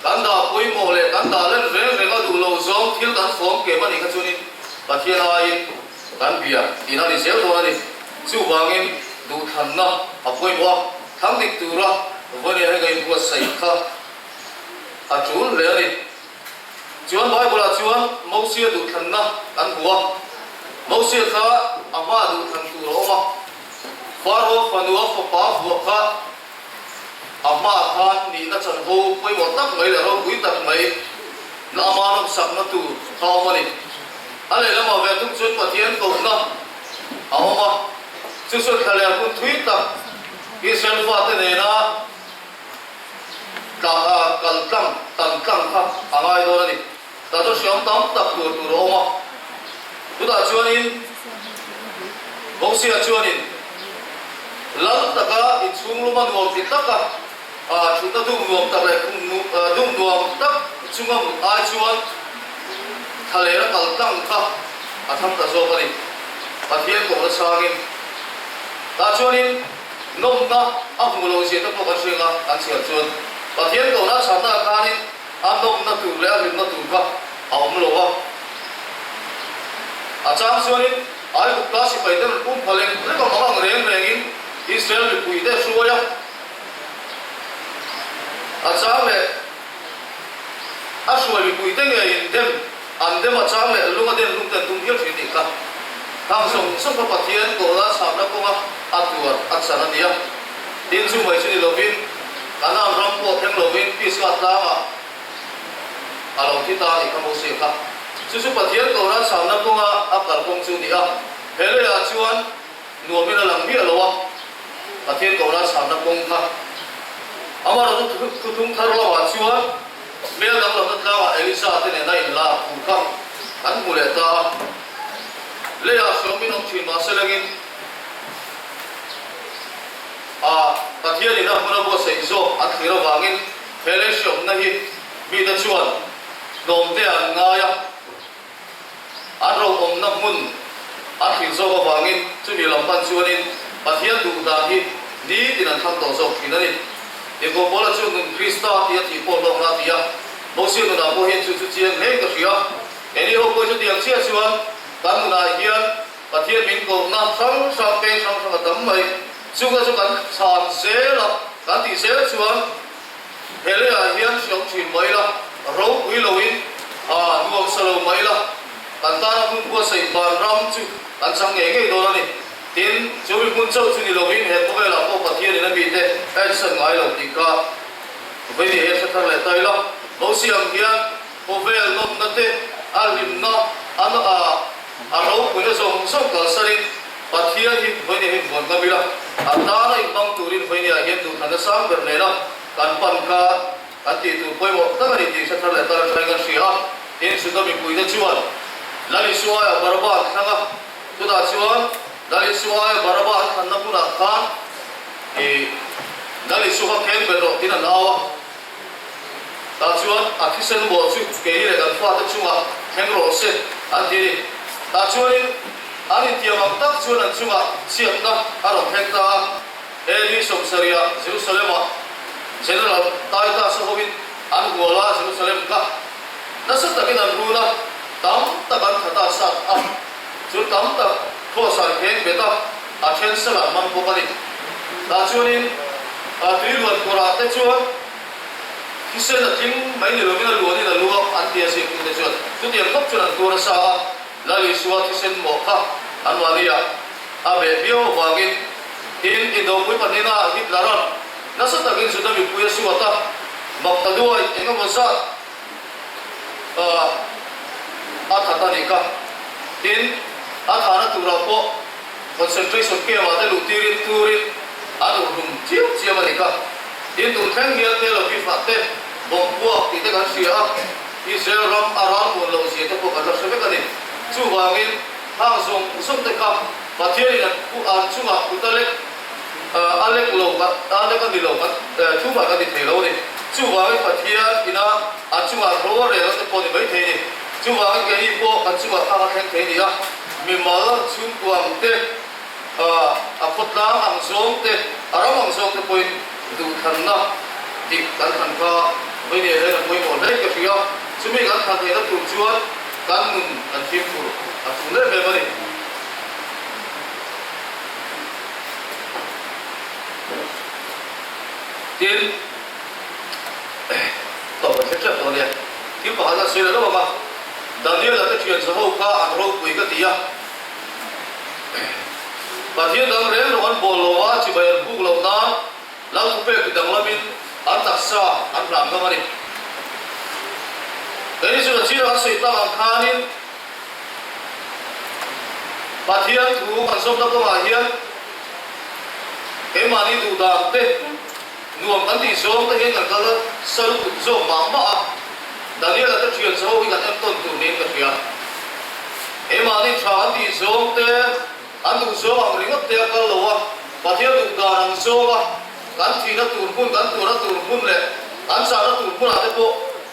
kan dah pawimawh leh kan dah len reng reng a duh loh zawng thil kan fawm kem a nih kha chuanin Pathian aiin Kan bia tihna ni zel dawn a ni. Chuvangin duhthlanna a pawimawh a, thlang dik tura vawiin heng a inbuatsaih kha a tul hle a ni. Chuan Bible-ah chuan Mosia duhthlanna kan hmu a, Mosia kha a hmaa duhthlan tur a awm a, Faro fanua fapa vuah kha a hmaah khan nihna chanvo pawimawh tak mai leh ropui tak mai na ama nawmsakna tur kha a awm a ni. A lehlamah ve thung chuan Pathian kohna a awm a, chu chuan thla leh hun thui tak Israel fate nena tla kal tlang tan tlang kha a ngai dawn a ni. Tah chuan hriam tam tak tur tur a awm a, chutah chuanin Mosia chuanin lal taka inchhung luma nuam ti taka thutna dum nuam tak leh khum dum nuam tak chunga mut ai chuan thlalera kal tlang kha a tham ta zawk a ni. Pathian kohna changin tah chuanin nawmna a hmu lo zia te pawh kan hria ang a, kan chhiar chuan Pathian kohna a chhanna ah khanin A nawmna tur leh a hlimna tur kha a awm lo a. A chang chuanin Aigupta sipai te rawn pum pha lek lek a mang ang reng rengin Israel mipui te a hruai a. A chang leh a hruai mipui te ngeiin dem an dem a chang leh lung a den lung te an tum hial thin tih kha thang zawng zawng kha Pathian kawla chhamna kawnga a tuar a chan a ni a. Tin chu mai chu ni lovin Kanaan ram pawh thleng lovin Pisgah tlangah a lo thi ta a nih kha Mosia kha. Chu chu Pathian Torah chhamna kawnga a kalkawng chu a ni a. He leiah chuan nuamin a lang miah lo a, Pathian Torah chhamna kawng kha. Amaherawhchu thuthung thar lamah chuan. Hmel danglamna tlangah Elisa te nena inlar thu kha an hmu leh ta a. Leiah hreawmin awm thin mahse lengin a Pathianin a hmun a buatsaih zawk an thlir avangin he lei hreawmna hi mite chuan tlawmte an ngai a, an roawmna hmun an thlir zawk avangin chumi lam pan chuanin Pathian duh dan hi nitin an thlang tawh zawk thin a ni. Tirhkoh Paula chuan nun Krista tih a thih pawh hlawkna a ti a, Mosia nunah pawh hian chu chu chiang hle ka hria. Keini ho pawh chutiang chiah chuan kan nunah hian Pathian min kohna hrang hrang peng hrang hrang a tam mai. Chunga chu kan chhan zel a, kan tih zel chuan he leiah hian hriam thin mai la, ropui loin nuam sa lo mai la, kan tana hmun buatsaih vanram chu kan chang ngei ngei dawn a ni. Tin, chu mi hmun chauh chu ni loin he khawvelah pawh Pathianin a mite a ensan ngai lo tih kha vawiin hian hre thar leh ta ila. Mosia ang hian khawvel nawmna te, a hlimna, a a ropuina zawng zawng kalsanin Pathian hi vawiin hian vuan ngam ila, a tana inhmang turin vawiin ah hian duhthlanna sang ber nena kan pan kha kan tih tur pawimawh tak a ni tih hre thar leh tar atangin kan hria a. Tin, Juda mipuite chuan Lal Isua aia Baraba an thlang a, chutah chuan Lal Isua aia Baraba an thlanna hmunah khan i Lal Isua kha khen ber rawh tiin an au a. Tah chuan a thisen bawh chu keini leh kan fate chungah thleng rawh se an ti a ni. Tah chuanin an intiam ang tak chuan an chungah chhiatna a rawn thleng ta a. AD sawmsarihah Jerusalem-ah General Titus a hovin an hual a, Jerusalem kha nasa takin an run a, tam tak an tha ta sat a, chu tam tak khuasai kheng bet a, a then sal an hmang bawk a ni. Tah chuanin tui luan kawrah te chuan thisen a tling mai ni lovin a luanin a luak an ti a zirtute chuan chutiang khawp chuan an tuar nasa a, Lal Isua thisen mawh kha anmahniah a beh viau avangin tin indopui pahnihna Hitler-a'n nasa takin Juda mipui a suat a, mak ta duai eng emaw zat a that a nih kha. Tin, a thahna turah pawh Concentration camp ah te luh tirin turin an urhlum chiam chiam a ni kha. Tin, tun thleng hian Tel Aviv ah te bomb puak tih te kan hria a, Israel ram a ral muan loh zia te pawh kan la hre vek a ni. Chuvangin hang zawng zawng te kha Pathianin an an chungah kut a lek a lek lo a lek a ni lo kan thu mah kan ti thei lo a ni. Chuvangin Pathian ina an chungah ro a rel a te pawh ni mai thei a ni. Chuvangin keini pawh kan chungah khang a thleng thei a ni a. Mimal chhungkuang te, a khawtlang ang zawng te, a ram ang zawng te pawhin duhthlanna dik kan thlan kha vawiin hian a pawimawh hle ka hria. Chumi kan thlan theihna tur chuan kan nun kan fimkhur a tul em em a ni. Tin, tawp an thlen tep tawh a nia. Thil pakhat a sawi leh lo ang a. Daniela te thian zaho kha an ropui ka ti a. Pathian dang reng reng an bawl lo a, chibai an buk loh nan Lal thupek ti danglamin an taksa an hlam ngam a ni. Keini chu a chira kan sawi tak ang khanin Pathian thu kan zawmna kawngah hian keimahni duhdan te, Nuam kan tih zawng te hian kan kal sa lutuk zawk mah mah a, Daniela te thian chaw hi kan entawn tur niin ka hria. Keimahni tha kan tih zawng te, an duh zawng ang ringawt te a kal lo a, Pathian duh dan ang zawng a, kan thihna tur hmun, kan tuarna tur hmun leh kan chahna tur hmunah te pawh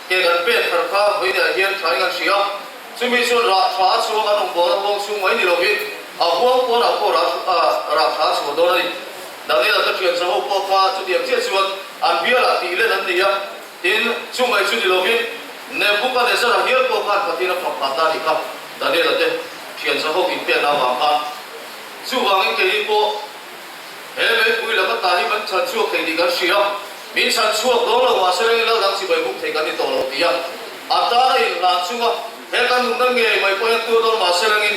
ke kan pek thar kha vawiinah hian tha in kan hria. Chumi chuan rah tha a chhuak an awm bawlna huang chhung mai ni lovin a huang pawnah pawh rah tha a chhuah dawn a ni. Daniela ka thian zaho pawh kha chutiang chiah chuan an bialah tih len an ni a, tin, chumai chu ni lovin Nebuchadnezzar-a hial pawh khan Pathian a fak phah ta a nih kha, Daniela te thian zaho inpekna avang khan. Chuvangin keini pawh he meipui laka ta hi kan chhan chhuak thei tih kan hria, min chhan chhuak dawn lo mahse reng ila dang chibai buk thei kan ni tawh lo ti a, a tana inhlan chunga he kan nunna ngei mai pawh hian tur dawn mahse rengin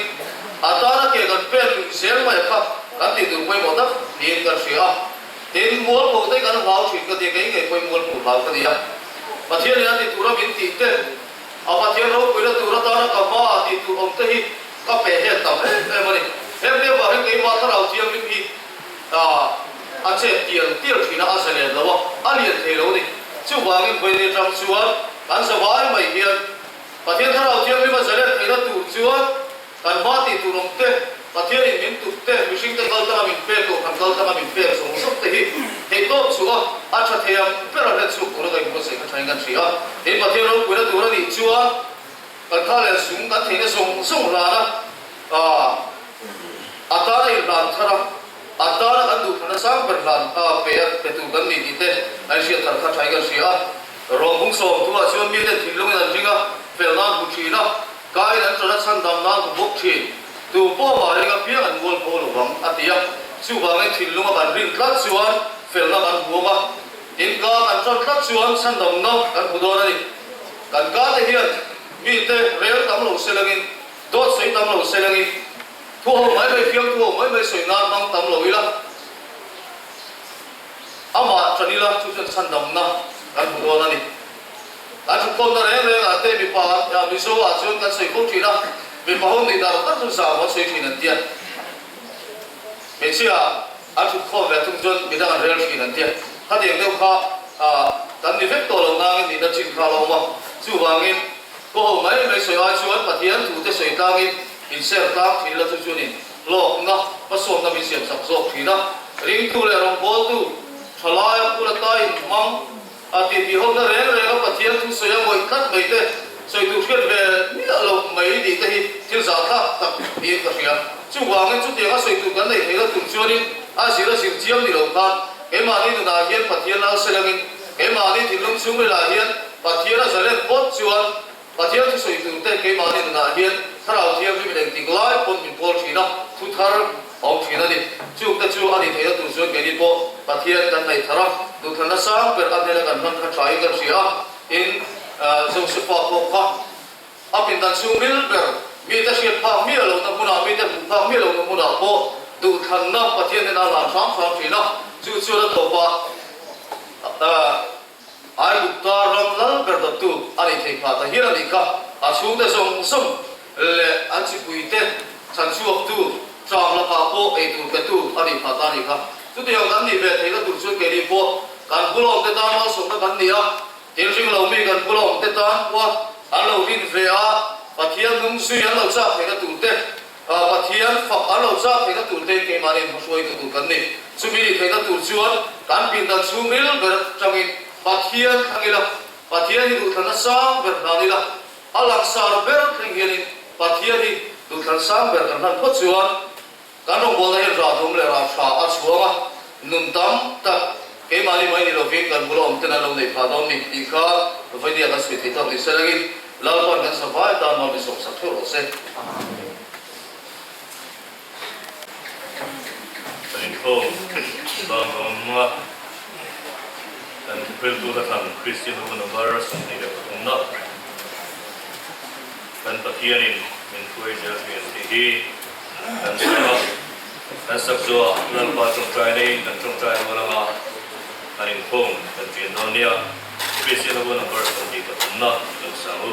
a tana ke kan pen luih zel mai kha kan tih tur pawimawh tak niin kan hria a. Tin, mualpho te kan hlau thin ka ti a, kei ngei pawhin mualpho hlau ka ni a. Pathianin a ti tura min tih te, a Pathian ropuina tur atana ka hma ah tih tur awm te hi ka pe hel tam em em a ni. Heng te vang hian keimah thlarau thianghlim hi a chet tial tial thin a, a zalen lo a, a lian thei lo a ni. Chuvangin vawiin atang chuan. Kan zavai mai hian Pathian Thlarau Thianghlim a zalen theihna tur chuan kan hma tih tur awm te, Pathianin min tuk te, mihringte kal tanga min pek tawh kan kal tanga min pek zawng zawng te hi theihtawp chhuah a, a tha thei ang ber a hlen chhuak tura ka inbuatsaih kha thain kan hria. Tin, Pathian ropuina tur a nih chuan kan kha leh zung kan theihna zawng zawng hlan a, a tana inhlan thar a, a tana kan duhthlanna sang ber hlan a pe a pe tur kan ni tih te a inhriat thar kha thain kan hria a. Rawng bung 30 ah chuan miten thinlungin an ring a, fel nan hmu thin a, kain an tana chhandam nan hmu bawk thin. Tu pawh mah ring apiang an mual pho lo vang, a ti a. Chuvangin thinlunga kan rin tlat chuan felna kan hmu ang a, tin ka kan tan tlat chuan chhandamna kan hmu dawn a ni. Kan ka te hian mite rel tam lo selangin, dawt sawi tam lo selangin, thu ho mai mai fiam thu ho mai mai sawi nan hmang tam lo ila, Amah ṭan ila chu chuan chhandamna kan hmu dawn a ni. Kan ṭhutkhawmna reng rengah te mipa Mizo ah chuan kan sawi fo ṭhin a, mipa ho nih dar tak chu zau an sawi ṭhin an tia. Hmeichhia an ṭhutkhawm ve thung chuan midang an rel ṭhin an tia. Khatiang deuh kha kan ni vek tawh lo nangin nihna chin kha a lo awm a. Chuvangin kaw ho mai mai sawi ai chuan Pathian thute sawi tlangin inser tlang ṭhin ila chu chuanin Hlawkna hmasawnna min siam chak zawk thin a, ringtu leh rawngbawltu thalaia phul ata inhmang a tih tihawmna reng reng a Pathian thu sawi a ngawih tlat mai te, sawi tur hriat ve miah loh mai tih te hi thil zahthlak tak niin ka hria. Chuvangin chutianga sawi tur kan neih theihna tur chuanin a zir a zir chiam ni lo khan keimahni nunah hian Pathian lal selangin keimahni thinlung chhungrilah hian Pathian a zalen phawt chuan Pathian thu sawi tur te keimahni nunah hian Thlarau Thianghlim in engtik lai pawn min pawl thin a, thu thar a awm thin a ni. Chung te chu a ni theihna tur chuan keini pawh Pathian kan neih thar a, duhthlanna sang ber a hnena kan hman kha thain kan hria a, tin Josefa pawh kha a pindan chhung ril ber mite hriat phak miah lohna hmunah, mite hmuh phak miah lohna hmunah pawh duhthlanna Pathian hnena a hlan hram hram thin a, chu chuan a tawpah Aigupta ram lal ber dawttu a nih theih phah ta hial a nih kha. A chhungte zawng zawng leh an chipuite chhanchhuaktu tlang lakah pawh eitur petu a nih phah ta a nih kha. Chutiang kan nih ve theihna tur chuan keini pawh kan bula awmte tan malsawmna kan ni a, tin ring lo mi kan bula awmte tan pawh an lo rin ve a, Pathian hnung zui an lo chak theihna turte Pathian fak an lo chak theihna tur te keimahni hmahruaitu tur kan ni. Chumi nih theihna tur chuan kan pindan chhungril ber atangin Pathian thlang ila, Pathian hi duhthlanna sang ber hlan ila, a langsar ber thleng hianin Pathian hi duhthlan sang ber kan hlan phawt chuan kan rawngbawlna hian rah dum leh rah tha a chhuang a, nun tam tak keimahni mai ni lovin kan bula awm ten an lo nei phah dawn ni tih kha Vaidia kan sawi thei tawk ni selangin Lalpan kan savai tan mal min sawmsak theuh rawh se. Kan inkhawm bang a awm a, kan thuhriltu hla thlang Kristian ho number 23 na kan Pathianin min hruai zel thin tih hi kan sak a, kan sak zuah Lalpa tawngtai neiin kan tawngtai rual anga kan inkhawm kan pian dawn nia. Kristian ho number 23 na kan sang u.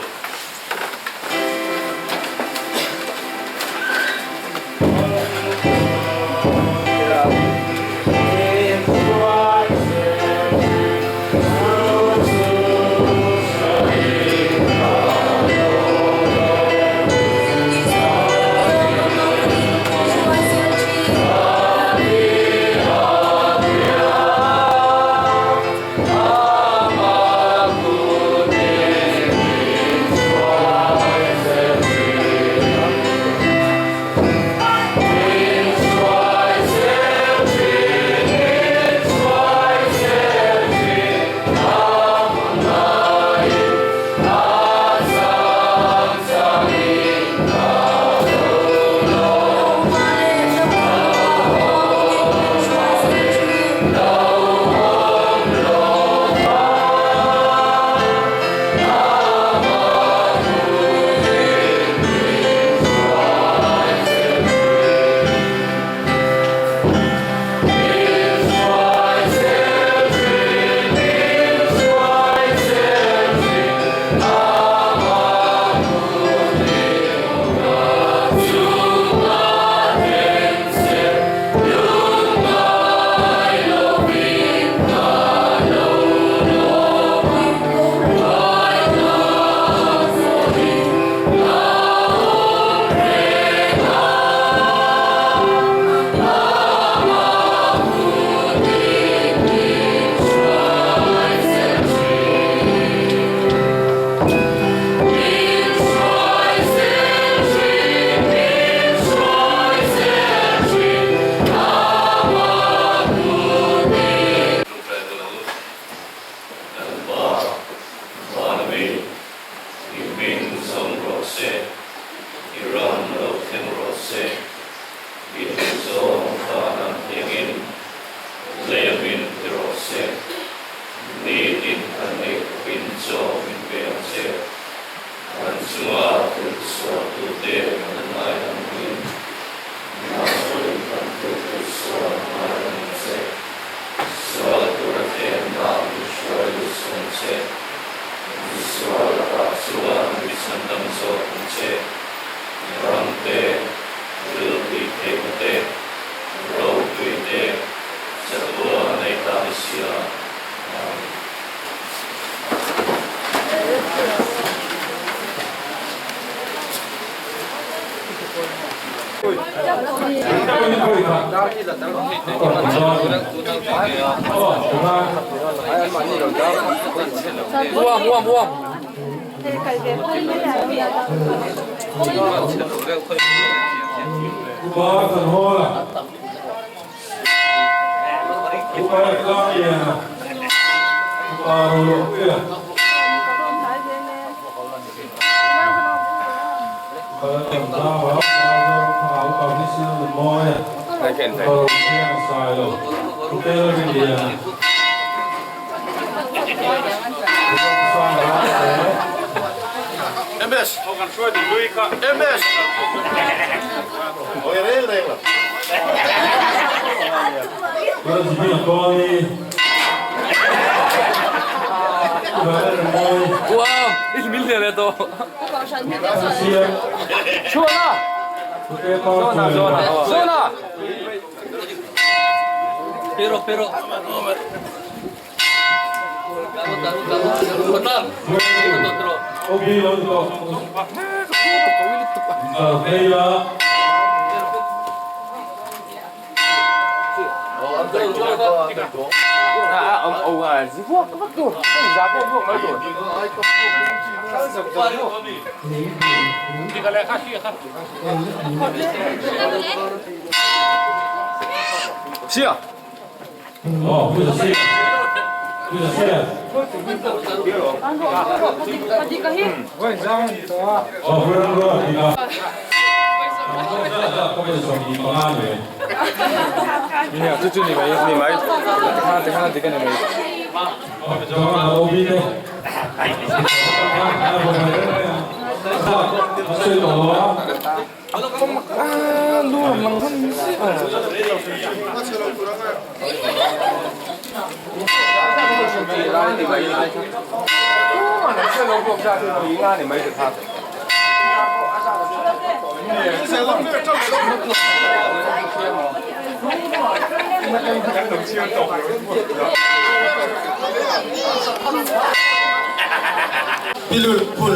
Pilul phun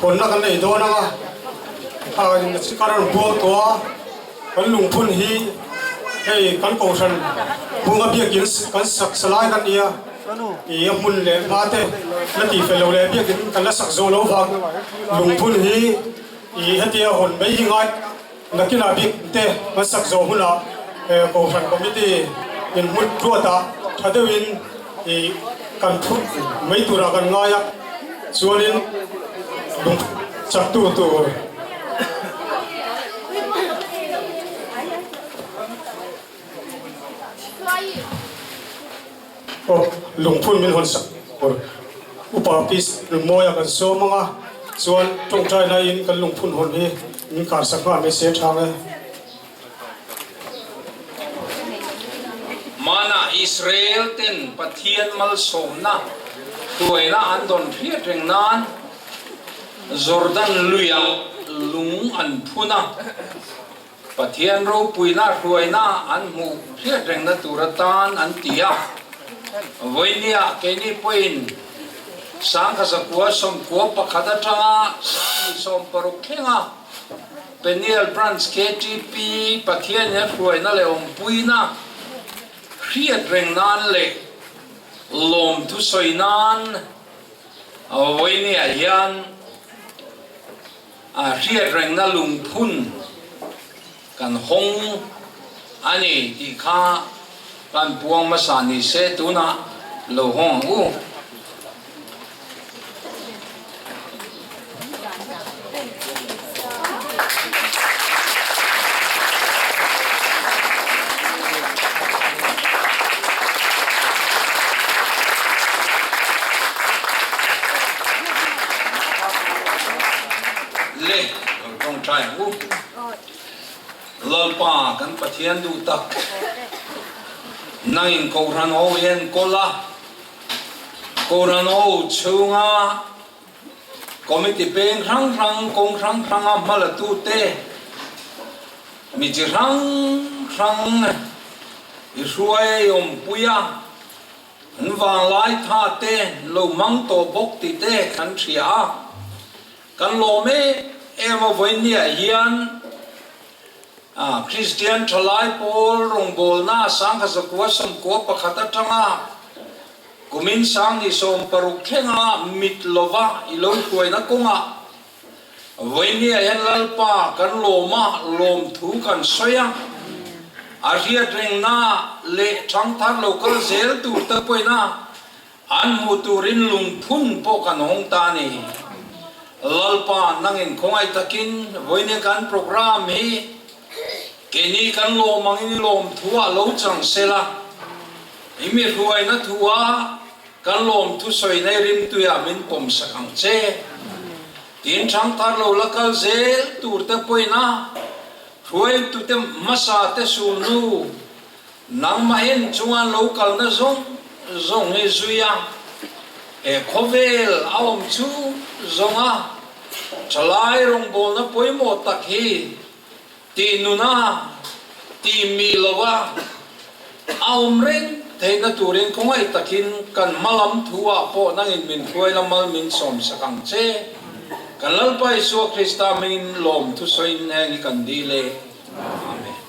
hawnna kan nei dawn ang a, ka rawn buang tawh a, kan lungphun hi hei kan kohhran bunga biakin kan sak sa lai kan ni a, ih a hmun leh hma te la tih fel lo leh biakin kan la sak zawh lo vang lungphun hi ih hetia hawn mai hi ngai Nakinah bik te kan sak zawh hunah Kohhran Committee in hmun ruatah tha deuhin ih kan phut mai turah kan ngai a, chuanin lung chaktu tur Aw, lungphun min hawn sak tur Upa Peace Lunmawia kan sawm ang a, chuan tawngtai laiin kan lungphun hawn hi min kar sak nghal mai se thang e. Hmanah Israel ten Pathian malsawmna hruaina an dawn hriat reng nan Jordan luiah lung an phun a. Pathian ropuina hruaina an hmuh hriat rengna tur atan an ti a. Vawinia keini pawhin Sangkha 991 atanga 2060 thlenga Peniel Branch ktp Pathian in a hruaina leh awmpuina hriat reng nan leh lawmthu sawi nan vawinia hian A hriatrengna lungphun kan hawng a ni tih kha kan puang hmasa ni se tunah lo hawng ang u. Le lo tawngtai ang u. Lalpa kan Pathian duh tak, nangin Kohhran ho i enkawl a, Kohhran ho chhunga Committee peng hrang hrang, kawng hrang hranga hmalatute, mi chi hrang hrang i hruai a i awmpui a, an vanglai tha te lo hmang tawh bawk tih te kan hria a, kan lawm em em a vawinia hian. Kristian thalai pawl rawngbawlna 1991 atanga kumin 2060 thlenga mit lova i lo hruaina kawngah Vawinia hian Lalpa kan lawm a, lawmthu kan sawi a, a hriat rengna leh thangthar lo kal zel tur te pawhin a An hmuh turin lungphun pawh kan hawng ta a ni. Lalpa, nangin khawngaih takin vawinia kan program hi keini kan lawm angin i lawm thu ah lo chang sela, i mi hruaina thu ah kan lawm thu sawi nei rimtui ah min pawm sak ang che. Tin thangthar lo la kal zel tur te pawhin a hruaitute hmasa te sulhnu Nangmahin chunga lo kalna zawng zawng hi zui a, he khawvel a awm chu zawnga thalai rawngbawlna pawimawh tak hi tih nuna tih mi lova a awm reng theihna turin khawngaih takin kan hma lam thu ah pawh nangin min hruai la mal min sawm sak ang che. Kan Lalpa Isua Krista hmingin lawmthu sawiin heng hi kan dil e. Amen.